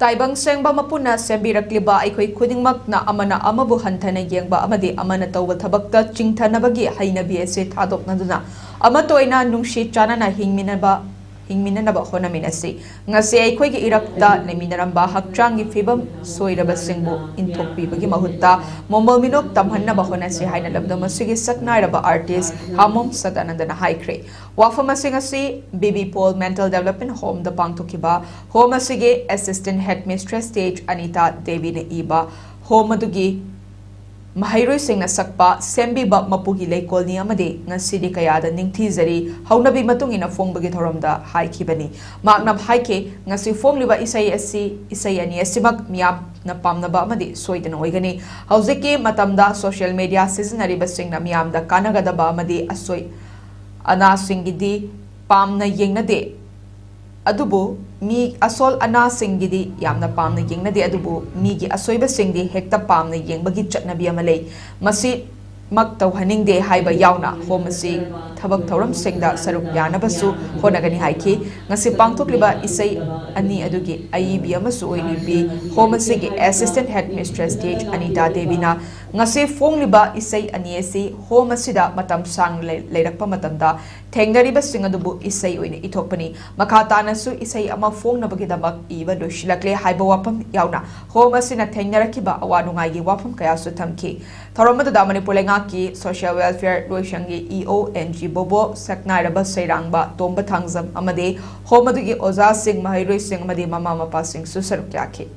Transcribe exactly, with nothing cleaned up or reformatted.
ꯇꯥꯏꯕꯪ ꯁꯦꯡꯕ ꯃꯄꯨꯅ ꯁꯦꯝꯕꯤꯔꯛꯂꯤꯕ ꯑꯩꯈꯣꯏ ꯈꯨꯗꯤꯡꯃꯛꯅ ꯑꯃꯅ ꯑꯃꯕꯨ ꯍꯟꯊꯅ ꯌꯦꯡꯕ ꯑꯃꯗꯤ ꯑꯃꯅ ꯇꯧꯕ ꯊꯕꯛꯇ ꯆꯤꯡꯊꯅꯕꯒꯤ ꯍꯩꯅꯕꯤ ꯑꯁꯤ ꯊꯥꯗꯣꯛꯅꯗꯨꯅ ꯑꯃꯠꯇ ꯑꯣꯏꯅ ꯅꯨꯡꯁꯤ ꯆꯥꯟꯅꯅ ꯍꯤꯡꯃꯤꯟꯅꯕ ꯍꯤꯡꯃꯤꯟꯅꯅꯕ ꯍꯣꯠꯅꯃꯤꯟꯅꯁꯤ꯫ ꯉꯁꯤ ꯑꯩꯈꯣꯏꯒꯤ ꯏꯔꯛꯇ ꯂꯩꯃꯤꯟꯅꯔꯝꯕ ꯍꯛꯆꯥꯡꯒꯤ ꯐꯤꯕꯝ ꯁꯣꯏꯔꯕꯁꯤꯡꯕꯨ ꯏꯟꯊꯣꯛꯄꯤꯕꯒꯤ ꯃꯍꯨꯠꯇ ꯃꯣꯃꯣꯜ ꯃꯤꯅꯣꯛ ꯇꯝꯍꯟꯅꯕ ꯍꯣꯠꯅꯁꯤ ꯍꯥꯏꯅ ꯂꯝꯗꯝ ꯑꯁꯤꯒꯤ ꯁꯛꯅꯥꯏꯔꯕ artist ꯍꯥꯃꯣꯝ ꯁꯗꯥꯅꯟꯗꯅ ꯍꯥꯏꯈ꯭ꯔꯦ꯫ ꯋꯥꯐꯝ ꯑꯁꯤꯡ ꯑꯁꯤ B B Paul Mental Development Home ꯗ ꯄꯥꯡꯊꯣꯛꯈꯤꯕ home ꯑꯁꯤꯒꯤ assistant headmistress stage ꯑꯅꯤꯇꯥ ꯗꯦꯕꯤꯅ ꯏꯕ home ꯑꯗꯨꯒꯤ ꯃꯍꯩꯔꯣꯏꯁꯤꯡꯅ ꯁꯛꯄ ꯁꯦꯝꯕꯤꯕ ꯃꯄꯨꯒꯤ ꯂꯩꯀꯣꯜꯅꯤ ꯑꯃꯗꯤ ꯉꯁꯤꯗꯤ ꯀꯌꯥꯗ ꯅꯤꯡꯊꯤꯖꯔꯤ꯫ ꯍꯧꯅꯕꯤ ꯃꯇꯨꯡ ꯏꯟꯅ ꯐꯣꯡꯕꯒꯤ ꯊꯧꯔꯝꯗ ꯍꯥꯏꯈꯤꯕꯅꯤ꯫ ꯃꯍꯥꯛꯅ ꯍꯥꯏꯈꯤ, ꯉꯁꯤ ꯐꯣꯡꯂꯤꯕ ꯏꯁꯩ ꯑꯁꯤ, ꯏꯁꯩ ꯑꯅꯤ ꯑꯁꯤꯃꯛ ꯃꯤꯌꯥꯝꯅ ꯄꯥꯝꯅꯕ ꯑꯃꯗꯤ ꯁꯣꯏꯗꯅ ꯑꯣꯏꯒꯅꯤ꯫ ꯍꯧꯖꯤꯛꯀꯤ ꯃꯇꯝꯗ social media ꯁꯤꯖꯤꯟꯅꯔꯤꯕꯁꯤꯡꯅ ꯃꯤꯌꯥꯝꯗ ꯀꯥꯟꯅꯒꯗꯕ ꯑꯃꯗꯤ ꯑꯁꯣꯏ ꯑꯅꯥꯁꯤꯡꯒꯤꯗꯤ ꯄꯥꯝꯅ ꯌꯦꯡꯅꯗꯦ꯫ ꯑꯗꯨꯕꯨ ꯃꯤ ꯑꯁꯣꯜ ꯑꯅꯥꯁꯤꯡꯒꯤꯗꯤ ꯌꯥꯝꯅ ꯄꯥꯝꯅ ꯌꯦꯡꯅꯗꯦ, ꯑꯗꯨꯕꯨ ꯃꯤꯒꯤ ꯑꯁꯣꯏꯕꯁꯤꯡꯗꯤ ꯍꯦꯛꯇ ꯄꯥꯝꯅ ꯌꯦꯡꯕꯒꯤ ꯆꯠꯅꯕꯤ ꯑꯃ ꯂꯩ꯫ ꯃꯁꯤꯃꯛ ꯇꯧꯍꯟꯅꯤꯡꯗꯦ ꯍꯥꯏꯕ ꯌꯥꯎꯅ home ꯑꯁꯤ ꯊꯕꯛ ꯊꯧꯔꯝꯁꯤꯡꯗ ꯁꯔꯨꯛ ꯌꯥꯅꯕꯁꯨ ꯍꯣꯠꯅꯒꯅꯤ ꯍꯥꯏꯈꯤ꯫ ꯉꯁꯤ ꯄꯥꯡꯊꯣꯛꯂꯤꯕ ꯏꯁꯩ ꯑꯅꯤ ꯑꯗꯨꯒꯤ ꯑꯏꯕꯤ ꯑꯃꯁꯨ ꯑꯣꯏꯔꯤꯕꯤ home ꯑꯁꯤꯒꯤ assistant headmistress stage ꯑꯅꯤꯇꯥ ꯗꯦꯕꯤꯅ ꯉꯁꯤ ꯐꯣꯡꯂꯤꯕ ꯏꯁꯩ ꯑꯅꯤ ꯑꯁꯤ home ꯑꯁꯤꯗ ꯃꯇꯝ ꯁꯥꯡꯅ ꯂꯩ-, ꯂꯩꯔꯛꯄ ꯃꯇꯝꯗ ꯊꯦꯡꯅꯔꯤꯕꯁꯤꯡ ꯑꯗꯨꯕꯨ ꯏꯁꯩ ꯑꯣꯏꯅ ꯏꯊꯣꯛꯄꯅꯤ꯫ ꯃꯈꯥ ꯇꯥꯅꯁꯨ ꯏꯁꯩ ꯑꯃ ꯐꯣꯡꯅꯕꯒꯤꯗꯃꯛ ꯏꯕ ꯂꯣꯏꯁꯤꯜꯂꯛꯂꯦ ꯍꯥꯏꯕ ꯋꯥꯐꯝ ꯌꯥꯎꯅ home ꯑꯁꯤꯅ ꯊꯦꯡꯅꯔꯛꯈꯤꯕ ꯑꯋꯥ ꯅꯨꯡꯉꯥꯏꯒꯤ ꯋꯥꯐꯝ ꯀꯌꯥꯁꯨ ꯊꯝꯈꯤ꯫ ꯊꯧꯔꯝ ꯑꯗꯨꯗ ꯃꯅꯤꯄꯨꯔ ꯂꯩꯉꯥꯛꯀꯤ social welfare ꯂꯣꯏꯁꯪꯒꯤ E O N G ꯕꯣꯕꯣ, ꯁꯛꯅꯥꯏꯔꯕ ꯁꯩꯔꯥꯡꯕ ꯇꯣꯝꯕ ꯊꯥꯡꯖꯝ ꯑꯃꯗꯤ home ꯑꯗꯨꯒꯤ ꯑꯣꯖꯥꯁꯤꯡ, ꯃꯍꯩꯔꯣꯏꯁꯤꯡ ꯑꯃꯗꯤ ꯃꯃꯥ ꯃꯄꯥꯁꯤꯡꯁꯨ ꯁꯔꯨꯛ ꯌꯥꯈꯤ꯫